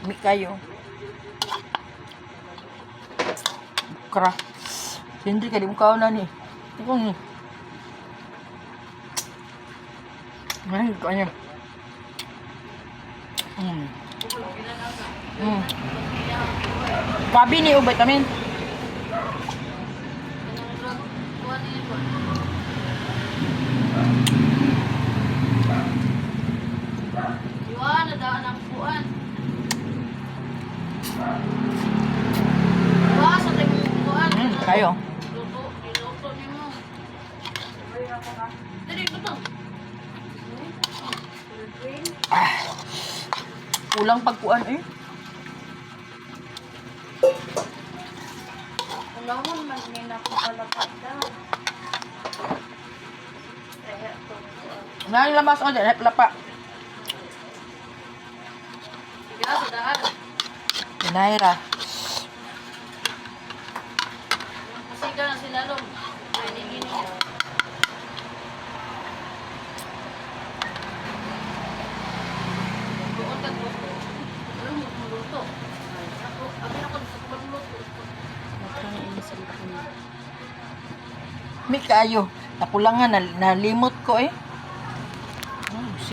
Mi kayo. Kra. Sindri ka di mo kaon na ni. Kung ay, kanya. Gabi ni og vitamin. Kuan niya ba? Iwan, nadaan ang kuan. Iwan, sa tayong kuan. Kayo. Luto, niluto nimo. Dali, luto. Ah. Kulang pagkuan eh. Unahon man ni nakapalapat da. Kaya to. Nang lamas o dyan, plapa. Sige, sa daan. Pinaira. Masiga na sila long. Ay, ningin niya. Doon ka luto. Ano mo luto? Ay, ako, abi ako sa pagluto. Mi kayo. Nakulangan, nalimot ko eh.